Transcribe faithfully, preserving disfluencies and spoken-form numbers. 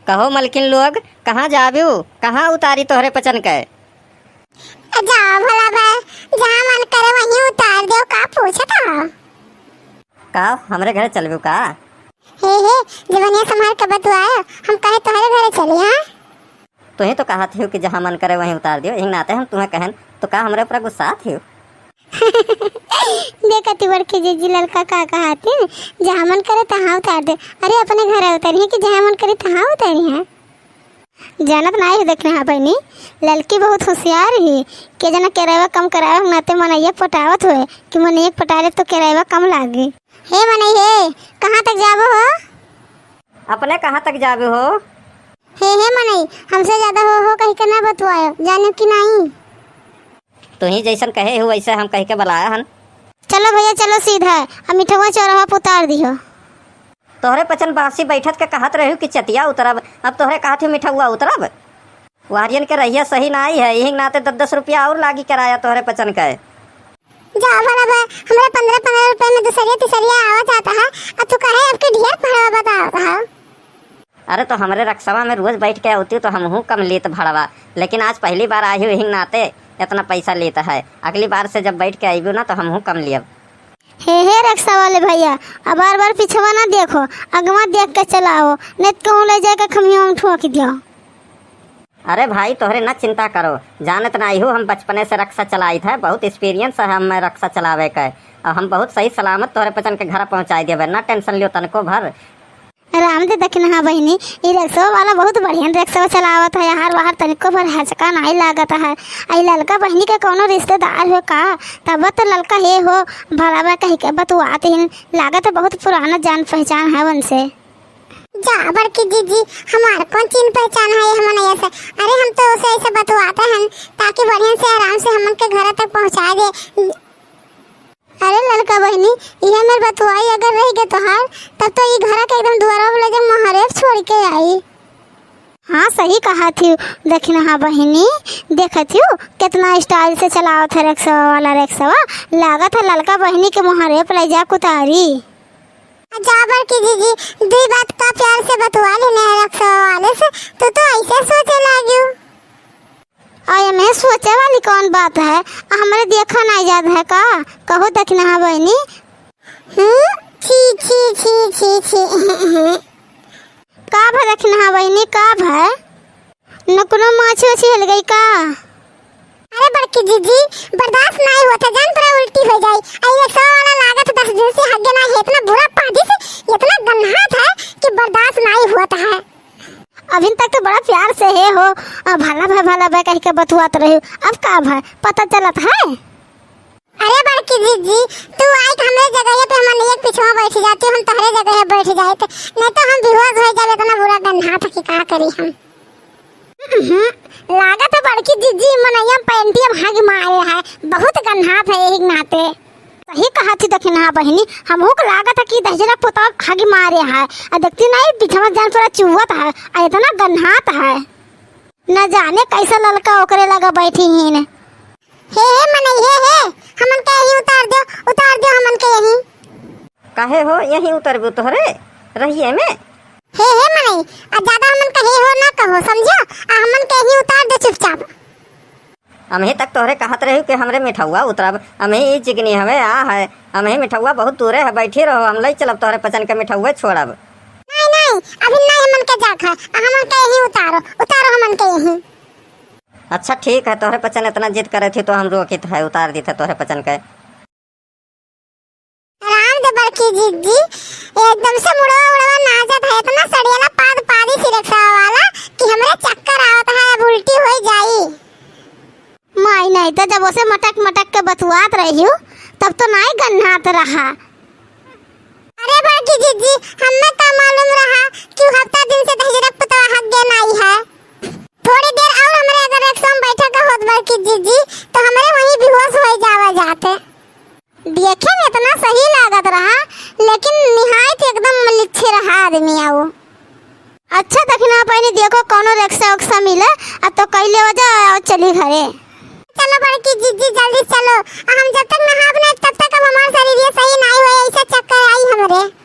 कहो मलकिन लोग, कहाँ जाबू? कहाँ उतारी तोहरे पचन के? जाओ भला भाई, जहाँ मन करे वहीं उतार दो, का पूछत हो? का हमरे घरे चलबू का? हे, हे, जवनिया संभार के बतुआए, हम कहे तोहरे घरे चली, हाँ? तुही तो कहत हियो कि जहाँ मन करे वहीं उतार दियो, यही नाते हम तुम्हें कहन, तो का हमरे ऊपर गुस्सात हियो? देखत ही बड़की जीजी ललका का कहत ही, जहाँ मन करे तहाँ उतार दे। अरे अपने घरे उतरी कि जहाँ मन करे तहाँ उतरी है। जानत नाई हो दखिनहा बहिनी, ललकी बहुत होशियार ही। के जना केरवा कम करावे के नाते मनइया पटावत होए कि मनइया पटा ले तो केरवा कम लागी। हे मनई हे, कहाँ तक जाबो हो? अपने कहाँ तक जाबो हो? हे, हे मनई, हमसे ज्यादा हो, हो कहि के ना बतुआयो, जानो कि नाई? तुही जैसन कहे हो वैसे हम कहि के बलाया हन। चलो भइया, चलो सीधा, अब मिठउआ चौराहा पे उतार दिहो। तोहरे पचन बासी बैठत के कहत रहियो कि चतिया उतरब, अब तोहरे कहत हियो मिठउआ उतरब। वहरियन के रहिया सही नाई है, यही नाते दस दस रुपया और लागी किराया तोहरे पचन के। जा भला बा, हमरा पन्द्रह पन्द्रह रुपया में दुसरिया तिसरिया आवा जाता है, आ तू कहे अब के ढेर भड़वा बतावत है। अरे तो हमरे रक्सवा में रोज बैठ के आवती तो हमहू कम लेत भड़वा, लेकिन आज पहली बार आई हुई, यही नाते इतना पैसा लेत है। अगली बार से जब बैठ के आईबू ना तो हमहू कम लियब। हे, हे, रक्सा वाले भइया, अब बार-बार पिछवा ना देखो, अगवा देख के चलाओ, नहीं तो कहूँ ले जाके खमिया में ठोक दियो। अरे भाई, तोहरे ना चिंता करो, जानत नाई हो, हम बचपने से रक्सा चलाइत है, बहुत experience है हमें रक्सा चलावे के, और हम बहुत सही सलामत तोहरे पचन के घर पहुँचाई देबे, ना tension लियो तनको भर। राम दे दखिनहा बहिनी, ई रक्सवा वाला बहुत बढ़िया रक्सवा चलावत है यार, बाहर तनिको भर हचका नाई लागत है। आई ललका बहिनी के कौनो रिश्तेदार हो का? तब तो ललका हे हो, भला बा कहि के बतुआत हिन, लागत है बहुत पुराना जान पहचान है उनसे। जा बड़की जीजी, हमार कौन चीन पहचान है ये हमन ऐसे? अरे हम तो उसे ऐसे बतुआते हैं ताकि बढ़िया से आराम से हमन के घर तक पहुँचा दे। अरे ललका बहिनी, इहे मेर बतुआई अगर रहि गए तोहार, तब तो ई घरा के एकदम दुआरा पे ले जा मोहरे छोड़ के आई। हाँ, सही कहत हियो दखिनहा बहिनी, देखत हियो कितना style से चलावत है रक्सवा वाला रक्सवा, लागत है ललका बहिनी के मोहरे पे ले जा कुतारी। जा बड़की जीजी, दुई बात का प्यार से बतुआ लेने हैं रक्सवा वाले से, तू तो ऐसे सोचे लागियो। आ एमे सोचे वाली कौन बात है? आ हमरे देखा नाई जात है का? कहो दखिनहा बहिनी। हम्म, छी, छी, छी, छी, छी। का भा दखिनहा बहिनी, का भा? न कोनो माछी वाछी हिल गई का? अरे बड़की जीजी, बर्दाश्त नाई होत है, जान तोरा उल्टी हो जाई। आ ये सौ वाला लागत दस दिन से हगे ना है, इतना बुरा पादी से, इतना गन्हात है कि बर्दाश्त नाई होत है। अभिन तक तो बड़ा प्यार से हे हो, आ, भला भा, भला भा कहि के बतुआत रही, अब का भा, पता चलत है? अरे बड़की जीजी, तू आई तो हमरे जगह पे हमन एक पिछवा बैठ जाती, हम तोहरे जगह बैठ जाइत, नहीं तो हम बेहोश हो जाए, इतना बुरा गन्हात है कि का करी हम। हम्म, लागत है बड़की जीजी मनइया पैंटिया में हग मारे है, बहुत गन्हात है यही नाते। सही कहत ही दखिनहा बहिनी, हमहू के लागत है कि दहिजरा पोता हगी मारे है। आ देखती नहीं, बिछवा जान पूरा चुवत है, आ इतना गन्हात है। न जाने कैसा ललका ओकरे लगा बैठी हीन। हे, हे मनई, हे, हे, हमन के यहीं उतार दो, उतार दो हमन के यहीं। काहे हो, यहीं उतरबू तोहरे रहिए में? हे, हे मनई, आ ज्यादा हमन के हे हो ना कहो, समझो? आ हमन के यहीं उतार दो चुपचाप। अमही तक तोहरे कहत रही कि हमरे मिठउआ उतरब, अमही ई चिकनी हवे आ है, अमही मिठउआ बहुत दूरे है, बैठी रहो, हम लई चलब तोहरे पचन के मिठउआ छोड़ब। नहीं, नहीं, अभी नहीं हमन के जाख है, आ हमन के यहीं उतारो, उतारो हमन के यहीं। अच्छा ठीक है, तोहरे पचन इतना जिद करे थी तो हम रोकित है, उतार दी थे तोहरे पचन के। राम दे बड़की जीजी, एकदम से मुड़वा उड़वा नाचत है, इतना सड़ियाला पाद पादी सिरकसा वाला कि हमरे चक्कर आवत है, अब उल्टी होई जाई। माई नहीं तो जब उसे मटक मटक के बतुआत रही हूँ, तब तो नाई गन्हात रहा। अरे बड़की जीजी, हमें का मालूम रहा कि हफ्ता दिन से दहिजरक पुतवा हक गए नाई है। थोड़ी देर और हमरे अगर रक्सवा में बैठे का होत बड़की जीजी, तो हमरे वहीं बेहोश होई जावा जाते। देखे में इतना सही लागत रहा, लेकिन निहायत एकदम लिच्छे रहा आदमी आऊ। अच्छा दखिनहा बहिनी, देखो कौनो रक्सा उक्सा मिले, आ तो कई लेवा जा, आ चली घरे। चलो बड़की जीजी जल्दी चलो, आ हम जब तक नहाब ना तब तक अब हमार शरीर ये सही नाई होए, ऐसा चक्कर आई हमरे।